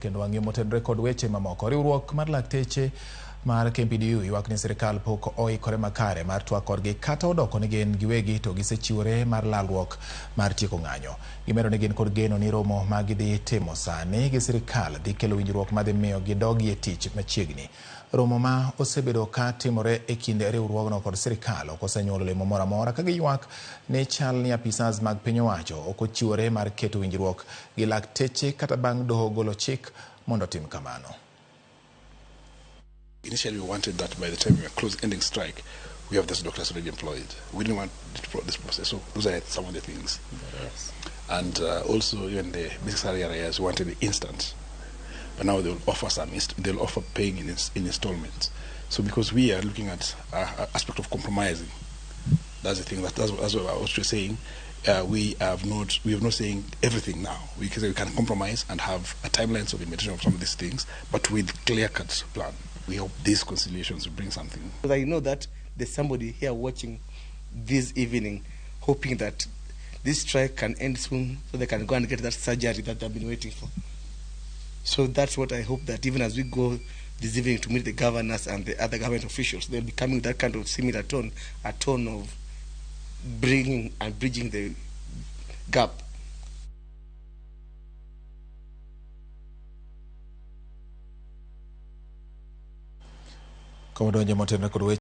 Kendo wang'iyo motenore kod weche mamoko. Riwruok mar lakteche mar KMPDU ywak ni sirikal pok oikore makare mar twak kodgi kata odoko ni gin giwegi to gisechiwore mar lalruok mar tieko ng'anyo. Gimedo ni gin kod geno ni romo ma gidhi timo sani gi sirikal dhi kelo winjruok madhi miyo gidogie tich machiegni. Romo ma osebedo ka timore e kind riwruogno kod sirikal ok osenyuolo olemo moro amora ka giywak ni chal ni apisas mag piny owacho ok ochiwore mar keto winjruok gi lakteche kata bang' doho golo chik mondo otim kamano. Initially, we wanted that by the time we were close ending strike, we have these doctors already employed. We didn't want this process. So those are some of the things. Yes. And also, even the basic salary areas, we wanted the instant. But now they'll offer some, they'll offer paying in installments. So because we are looking at aspect of compromising, that's the thing. That's what I was just saying. We have not saying everything now. We can say we can compromise and have a timeline of implementation of some of these things, but with clear-cut plan. We hope these conciliations will bring something. Because I know that there's somebody here watching this evening, hoping that this strike can end soon so they can go and get that surgery that they've been waiting for. So that's what I hope, that even as we go this evening to meet the governors and the other government officials, they'll be coming with that kind of similar tone, a tone of bringing and bridging the gap. Komodo motenore kod weche.